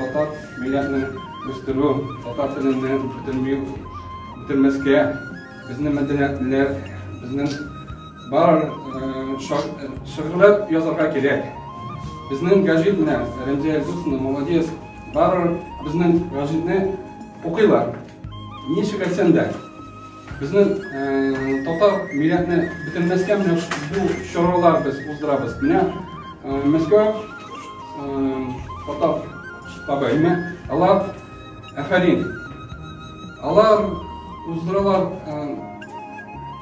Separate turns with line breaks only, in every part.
татар милләтне үстерү, татар теленне бетерми, бетермәскә, безнең мәдәниятләр, безнең бар шигырьләр язарга кирәк. Безнең гәҗит менә Рәмзия Илдусовна молодец, бар безнең гәҗитне укыйлар. Ничек әйтсәң дә, безнең татар милләтне бетермәскә менә бу чаралар без уздырабыз. Менә Мәскәү татар штабы, әйме? Алар әфәрин. Алар уздыралар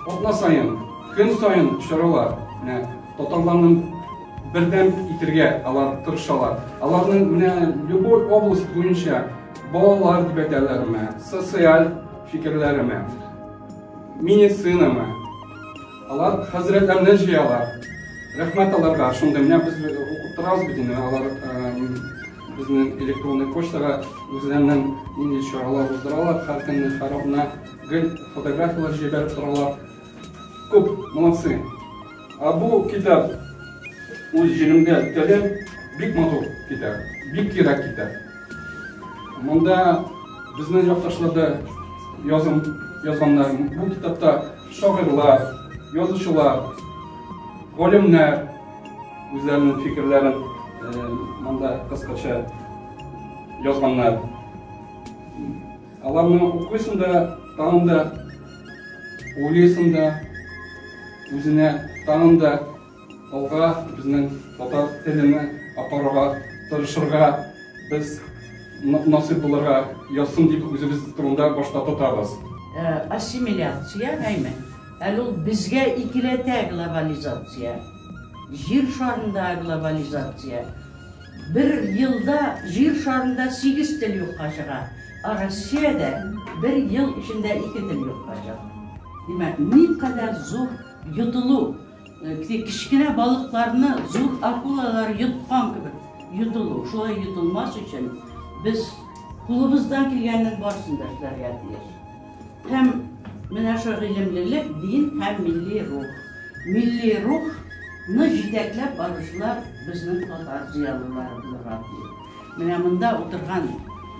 атна саен, көн саен чаралар. Менә татарларның бердәм итергә алар тырышалар. Аларның менә любой область буенча балалар дип әйтәләрме, социаль фикерләреме, медицинамы, алар хәзрәтләрне җыялар. Рәхмәт аларга, шундый менә без укып торабыз бит инде, алар безнең электронный почтага үзләренең нинди чаралар уздыралар, һәр көнне, һәр атна гел фотографияләр җибәреп торалар. Күп, молодцы. Ә бу китап үз җиремдә телем бик матур китап, бик кирәк китап. Монда безнең якташлар да язым, язганнар. Бу китапта шагыйрьләр, язучылар, галимнәр үзләренең фикерләрен монда кыскача язганнар. Аларны укыйсың да, тагын да уйлыйсың да, үзенә тагын да алга безнең татар телене апарырга тырышырга без насыйп булырга язсын дип үзебез турында башта тотабыз.
Ассимиляция, әйме? Әле ул безгә икеләтә глобализация. Җир шарында глобализация. Бер елда җир шарында 8 тел юкка чыга, ә Россиядә бер ел эчендә 2 тел юкка чыга. Димәк, никадәр зур йотылу, кечкенә балыкларны зур акулалар йоткан кебек йотылу. Шулай йотылмас өчен без кулыбыздан килгәннең барысын да эшләргә тиеш. Һәм менә шул гыйлемлелек, дин һәм милли рух. Милли рух ны җитәкләп баручылар безнең татар зыялылары булырга тиеш. Менә монда утырган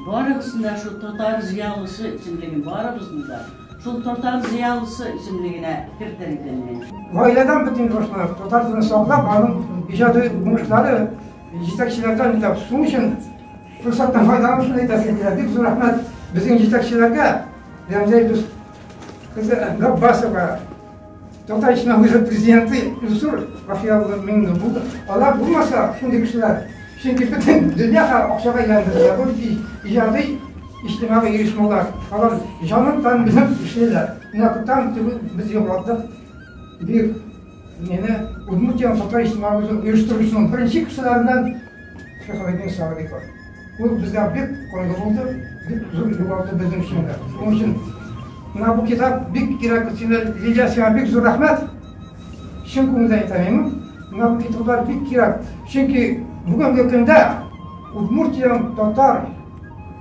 барыгызны да шул татар зыялысы исемлеген барыбызны да шул татар зыялысы исемлегенә кертер идем мин.
Гаиләдән бөтен башлана. Татар телен саклап, аның иҗади уңышлары җитәкчеләрдән бит. Шуның өчен форсаттан файдаланып шуны әйтәсем килә. Бик зур рәхмәт безнең җитәкчеләргә, Рәмзия Илдус кызы Габбасова, Татар иҗтимагый президенты Илсур Гафиялы Миңнуллин. Бу алар булмаса, шундый кешеләр. Чөнки бөтен дөнья акчага әйләндерелә. Бу иҗади иҗтимагый оешмалар. Алар җанын тәнен белән эшлиләр. Менә күптән түгел без югалттык. Бик мине Удмуртиянең татар иҗтимагый оештыручының беренче кешеләреннән Шәһабетдин Садыйков. Ул безгә бик кайгы булды, бик зур югалту безнең өчен дә. Шуның өчен менә бу китап бик кирәк. Сине, Лилия, сиңа бик зур рәхмәт. Чын күңелдән әйтәм мин. Менә бу китаплар бик кирәк. Чөнки бүгенге көндә Удмуртиянең татар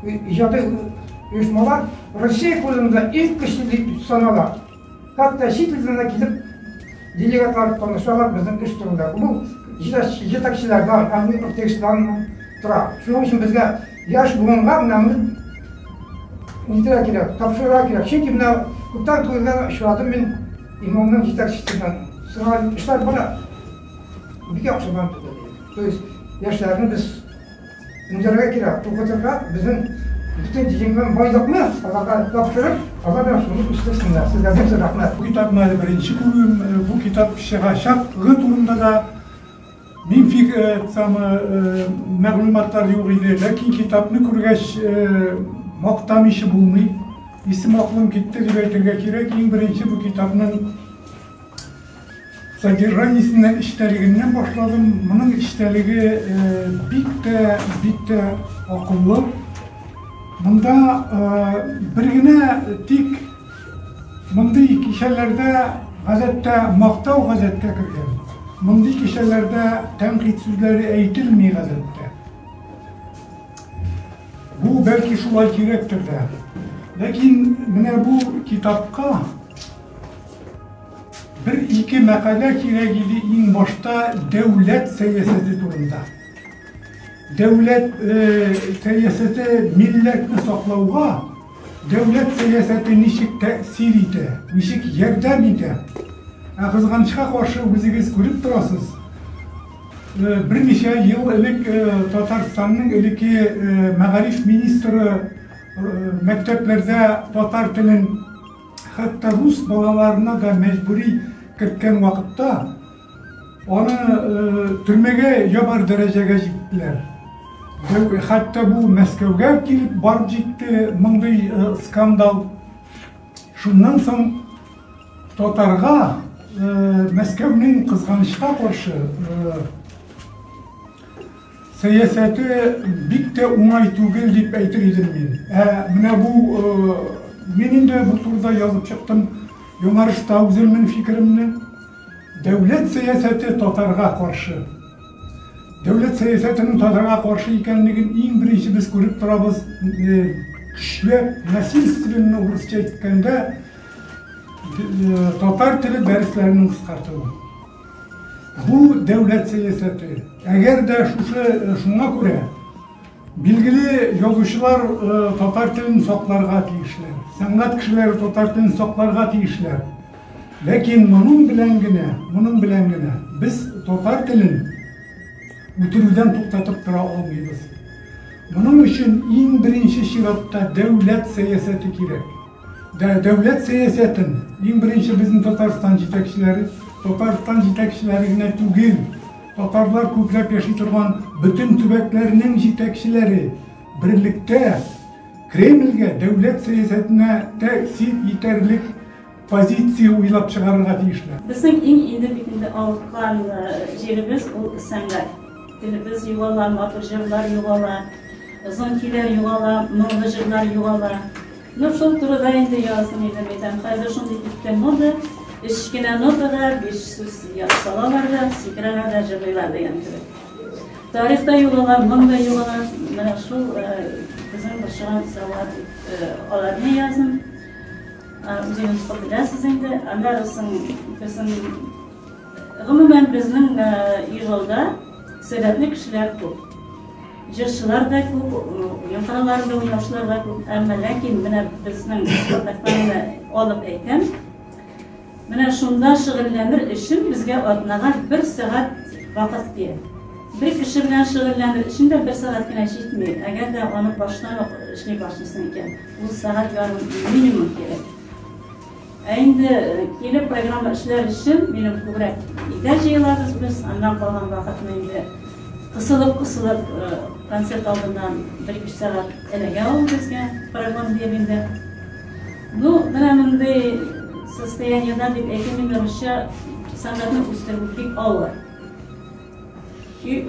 иҗади оешмалар Россия күләмендә иң көчле дип санала. Хәтта чит илдән дә килеп делегатлар танышалар безнең эш турында. Бу җитәкчеләрдән, ягъни артистлардан тора. Шуның өчен безгә яшь буынга менә моны нитәргә кирәк, тапшырырга кирәк. Чөнки менә күптән түгел очрадым мин имамның җитәкчесе белән. Сораган эшләр бара. Бик яхшы бара. То есть яшьләрне без Өндәргә кирәк, укытырга безнең бөтен җыелган байлыкны аларга тапшырып, алар да шуны үстерсеннәр. Сезгә бик зур рәхмәт.
Бу китапны әле беренче күрүем, бу китап чыгачагы турында да мин фик самы мәгълүматлар юк иде. Ләкин китапны күргәч, мактамыйча булмый. Исем акылым китте дип әйтергә кирәк. Иң беренче бу китапның Содержаниесеннән, эчтәлегеннән башладым. Моның эчтәлеге бик тә, бик тә акыллы. Монда бер генә тик мондый кичәләрдә гадәттә мактау гадәткә кергән. Мондый кичәләрдә тәнкыйть сүзләре әйтелми гадәттә. Бу бәлки шулай кирәктер дә. Ләкин менә бу китапка Бер-ике мәкалә кирәк иде иң башта дәүләт сәясәте турында. Дәүләт сәясәте милләтне саклауга, дәүләт сәясәте ничек тәэсир итә, ничек ярдәм итә. Ә кызганычка каршы үзегез күреп торасыз, берничә ел элек Татарстанның элекке мәгариф министры мәктәпләрдә татар телен хәтта рус балаларына да мәҗбүри керткән вакытта аны төрмәгә ябар дәрәҗәгә җиттеләр. Хәтта бу Мәскәүгә килеп барып җитте мондый скандал. Шуннан соң татарга Мәскәүнең кызганычка каршы сәясәте бик тә уңай түгел дип әйтер идем мин. Ә менә бу мин инде бу турыда язып чыктым Яңарышта үземнең фикеремне. Дәүләт сәясәте татарга каршы. Дәүләт сәясәтенең татарга каршы икәнлеген иң беренче без күреп торабыз, көчләп, насильственно урысча әйткәндә, татар теле дәресләренең кыскартылуы. Бу дәүләт сәясәте. Әгәр дә шушы шуңа күрә Билгеле, язучылар татар телен сакларга тиешләр. Сәнгать кешеләре татар телен сакларга тиешләр. Ләкин моның белән генә, моның белән генә без татар телен үтерүдән туктатып тора алмыйбыз. Моның өчен иң беренче чиратта дәүләт сәясәте кирәк. Дәүләт сәясәтен иң беренче безнең Татарстан җитәкчеләре, Татарстан җитәкчеләре генә түгел, татарлар күпләп яши торган бөтен төбәкләрнең җитәкчеләре берлектә Кремльгә дәүләт сәясәтенә тәэсир итәрлек позиция уйлап чыгарырга тиешләр.
Безнең иң инде бит инде авырткан җиребез ул сәнгать. Телебез югала, матур җырлар югала, озын көйләр югала, моңлы җырлар югала. Ну, шул турыда инде яздым инде мәйтәм. Хәзер шундый китте мода, өч кенә нотада биш сүз салалар да, сикерәләр дә, җырлыйлар дигән кебек. Тарих та югала, моң да югала. Менә шул безнең борчыган сораулар дип аларны яздым. Үзегез укып беләсез инде. Аннары соң безнең Гомумән, безнең Ижауда сәләтле кешеләр күп. Җырчылар да күп, уен коралларында уйнаучылар да күп. Әмма ләкин менә безнең Спартактан алып әйтәм, менә шунда шөгыльләнер өчен безгә атнага бер сәгать вакыт кирәк. Бер кеше белән шөгыльләнер өчен дә бер сәгать кенә җитми. Әгәр дә аны баштан ук эшли башлыйсың икән, ул сәгать ярым минимум кирәк. Ә инде килеп программа эшләр өчен минем күбрәк өйдә җыелабыз без, аннан калган вакытны инде кысылып-кысылып концерт алдыннан бер-ике сәгать эләгә ул безгә, прогон диеп инде. Ну, менә мондый состояниедә дип әйтим инде русча, сәнгатьне үстерү бик авыр.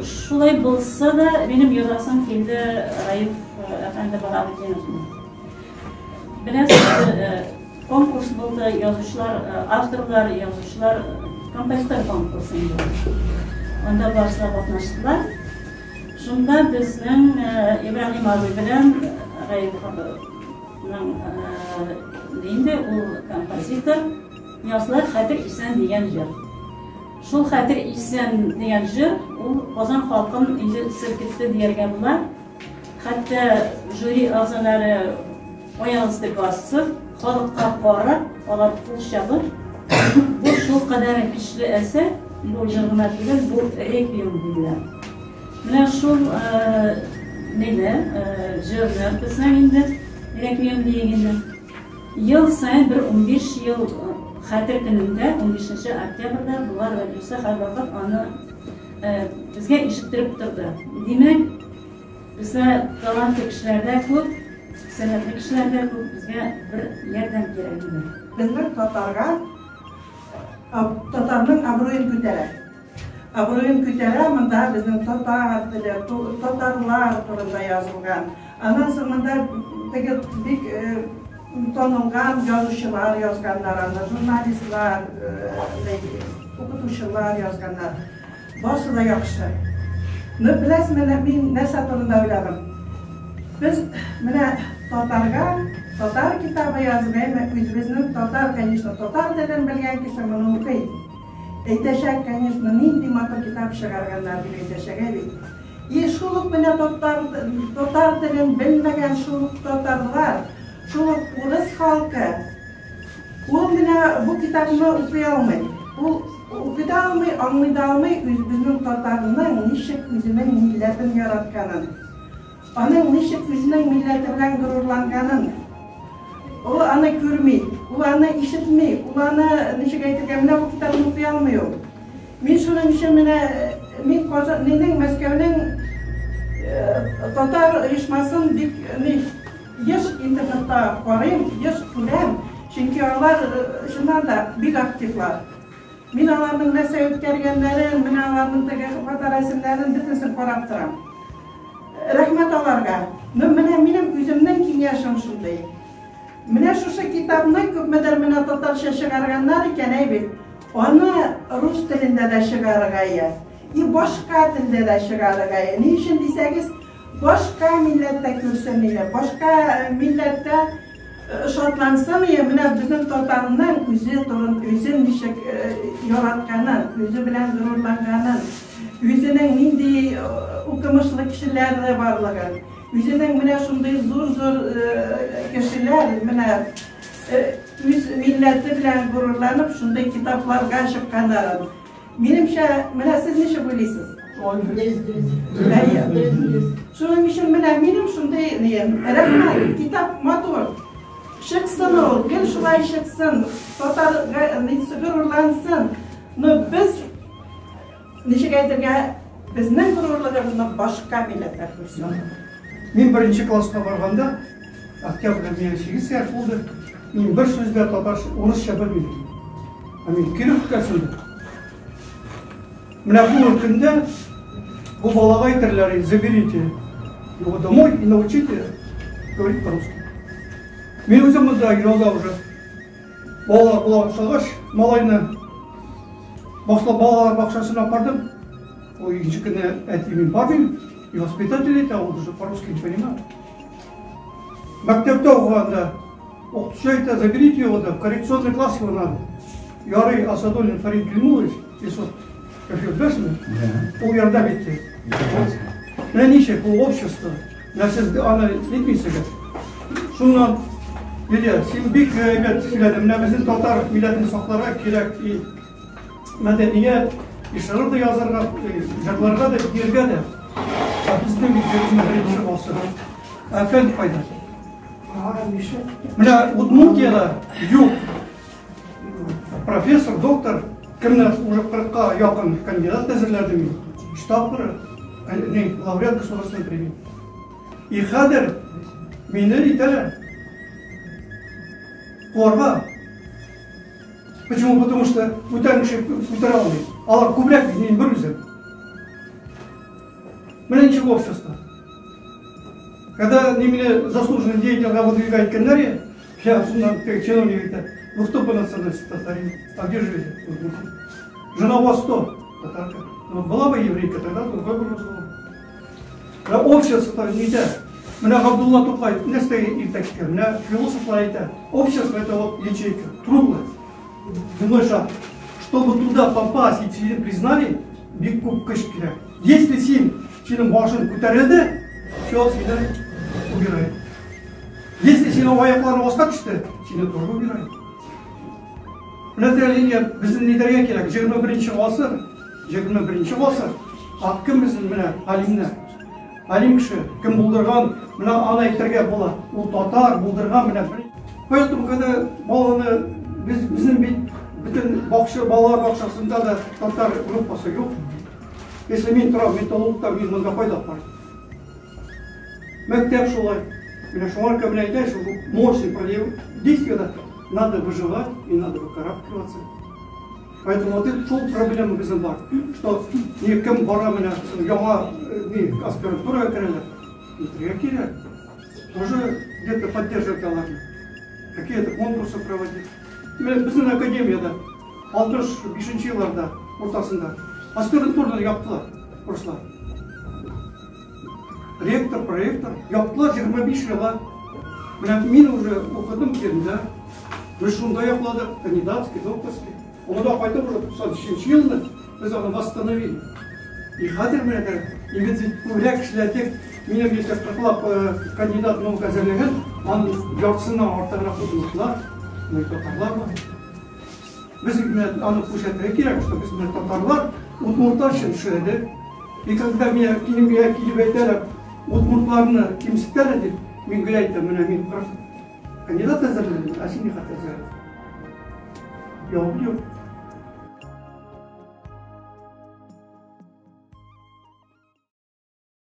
Шулай булса да, минем язасым килде Раиф әфәнде Баһаветдиновны. Беләсез, конкурс булды, язучылар, авторлар, язучылар, композитор конкурсы инде. Анда барысы да катнаштылар. Шунда безнең Ибраһим абый белән Раифның инде ул композитор яздылар Хәтер исән дигән җыр. Шул Хәтер исән дигән җыр ул Казан халкын инде селкетте дияргә була. Хәтта жюри әгъзалары аяк өсте басып, халыкка карап, алар кул чабып, бу шулкадәр көчле әсәр, бу җыр гына түгел, бу реквием диделәр. Менә шул нидә җырны безнең инде реквием диек инде. Ел саен бер 15 ел хәтер көнендә, 15 октябрьдә Болгар радиосы һәрвакыт аны безгә ишеттереп торды. Димәк, бездә талантлы кешеләр дә күп, сәләтле кешеләр дә күп, безгә бер ярдәм кирәк иде.
Безнең татарга, татарның абруен күтәрә. Абруен күтәрә, монда безнең татар теле, татарлар турында язылган. Аннан соң монда теге бик танылган язучылар язганнар аны, журналистлар, укытучылар язганнар. Барысы да яхшы. Ну, беләсезме, менә мин нәрсә турында уйладым. Без менә татарга татар китабы язып, әмма үзебезнең татар, конечно, татар телен белгән кеше моны укый. Әйтәчәк, конечно, нинди матур китап чыгарганнар дип әйтәчәк, әй бит. И шул ук менә татар, татар телен белмәгән шул ук татарлар, шул ук урыс халкы, ул менә бу китапны укый алмый. Ул укый да алмый, аңлый да алмый үз безнең татарның ничек үзенең милләтен яратканын. Аның ничек үзенең милләте белән горурланганын. Ул аны күрми, ул аны ишетми, ул аны, ничек әйтергә, менә бу китапны укый алмый ул. Мин шуның өчен менә мин Казан, нинең Мәскәүнең татар оешмасын бик ни еш интернетта карыйм, еш күрәм, чөнки алар чыннан да бик активлар. Мин аларның нәрсә үткәргәннәрен, менә аларның теге фоторәсемнәрен бөтенесен карап торам. Рәхмәт аларга. Ну, менә минем үземнең киңәшем шундый. Менә шушы китапны күпмедер менә татарча чыгарганнар икән, әй бит. Аны рус телендә дә чыгарырга я, и башка телдә дә чыгарырга я. Ни өчен дисәгез, башка милләттә күрсен иде, башка милләттә шатлансын иде, менә безнең татарның үзе турын, үзен ничек яратканын, үзе белән горурланганын, үзенең нинди укымышлы кешеләре барлыгын, үзенең менә шундый зур-зур кешеләр, менә үз милләте белән горурланып, шундый китапларга чыкканнарын. Минемчә, менә сез ничек уйлыйсыз? Шуның өчен менә минем шундый нием. Рәхмәт, китап матур. Чыксын ул, гел шулай чыксын. Татар горурлансын. Но без ничек әйтергә, безнең горурлыгыбызны башка милләтләр күрсен.
Мин беренче класска барганда, октябрьдә миңа 8 яшь булды. Мин бер сүз дә татарча, урысча белмим. Ә мин Киров өлкәсендә. Менә бу көндә бу балага әйтерләр, заберите его домой и научите говорить по-русски. Мин үзем монда ялда уже бала була башлагач, малайны башлап балалар бакчасына апардым. Ул икенче көнне әти мин бармыйм, и воспитатель әйтә, ул уже по-русски не понимает. Мәктәптә укыганда укытучы әйтә, заберите его, да, в коррекционный класс его надо. Ярый Асадуллин Фарид Гильмулович, Исус, беләсезме? Ул ярдәм итте. Менә ничек ул общество, менә сез аны нитмисегез. Шуннан, Лилия, син бик әйбәт сөйләдең. Менә безнең татар милләтен сакларга кирәк и мәдәният, и шигырь дә язарга, җырларга да, биергә дә. Ә безнең бит 21 гасыр. Ә фән кайда? Менә Удмуртиядә юк. Профессор, доктор, кемне уже 40-ка якын кандидат әзерләде мин. Өч тапкыр, не, лауреат государственной премии. И хәзер мине итәләр. Куарга. Почему? Потому что бүтән кеше күтәрә алмый. Алар күбрәк мин бер үзем. Менә ничек общество. Когда не меня заслуженный деятель выдвигать иткәннәр, я шуннан чиновник әйтә, вы кто по национальности татарин? А где живете? Жена у вас кто? Татарка. Ну, была бы еврейка, тогда другой бы разговор. Общество нидә. Менә Габдулла Тукай нәрсә әйтә киткән? Менә философлар әйтә. Общество это вот ячейка, круглая, земной шар. Чтобы туда попасть и сине признали, бик күп көч кирәк. Если син синең башың күтәрелде, все, сине убирает. Если синең аякларың аска төште, сине тоже убирает. Менә линия безнең нидәргә кирәк? 21 гасыр, 21 гасыр. А кем безнең менә галимнәр? Галим кеше, кем булдырган, менә аны әйтергә була. Ул татар булдырган менә. Поэтому, когда баланы без безнең бит бөтен бакча, балалар бакчасында да татар группасы юк. Если мин торам Металлургта, мин монда кайда барам? Мәктәп шулай. Менә шуңа күрә менә әйтә, что мощный действие надо выживать и надо выкарабкиваться. Поэтому вот это шул проблема безнең бар, что не кем бара менә яңа не аспирантурага керәләр, нитәргә кирәк. Тоже где-то поддерживать аларны. Какие-то конкурсы проводить. Менә безнең академияда 65 елларда уртасында аспирантураны яптылар руслар. Ректор, проректор яптылар 25 елга. Менә мин уже укыдым Пермьдә. Без шунда якладык, кандидатский, докторский. Анда кайтып уже 93 елны без аны восстановили. И хәзер менә Инде бит күбрәк эшләтеп, минем бит кырыклап кандидат наук әзерләгән, аның яртысыннан артыграк удмуртлар, татарлар бар. Без менә аны күрсәтергә кирәк, что без менә татарлар удмуртлар өчен эшләдек. И когда меня килеп килеп әйтәләр, удмуртларны кимсетәләр дип, мин гел әйтәм, менә мин 40 кандидат әзерләдем, ә син нихәтле әзерләдең? Җавап юк.